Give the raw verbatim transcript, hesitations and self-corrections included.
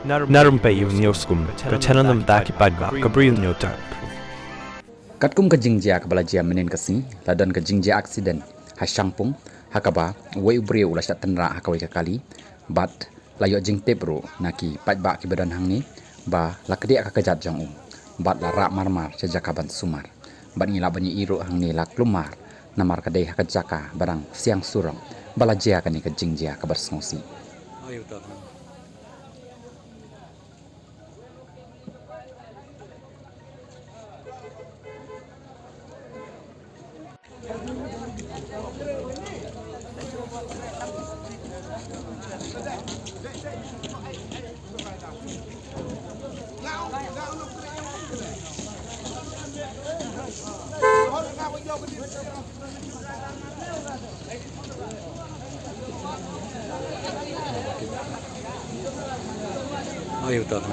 Na rympei ïa u Hynñiewskum, ka channel na bynta ki paidbah ka Bri Hynñiewtrep. Katkum ka jingjia kaba la jia mynnin ka sngi, la don ka jingjia aksiden ha Shangpung, ha kaba uwei u briew u la shah tynrah ha kawei ka kali, bad la ïoh jingtip ruh na ki paidbah kiba don hangne ba la kdiah ka kjat jong u, bad la rah marmar sha jaka ban sumar. Bad ngi lah ban ïohi ruh hangne la klumar, namar ka dei ha ka jaka ba dang siang surok ba la jia kane ka jingjia kaba sngewsih. Ayo, tak.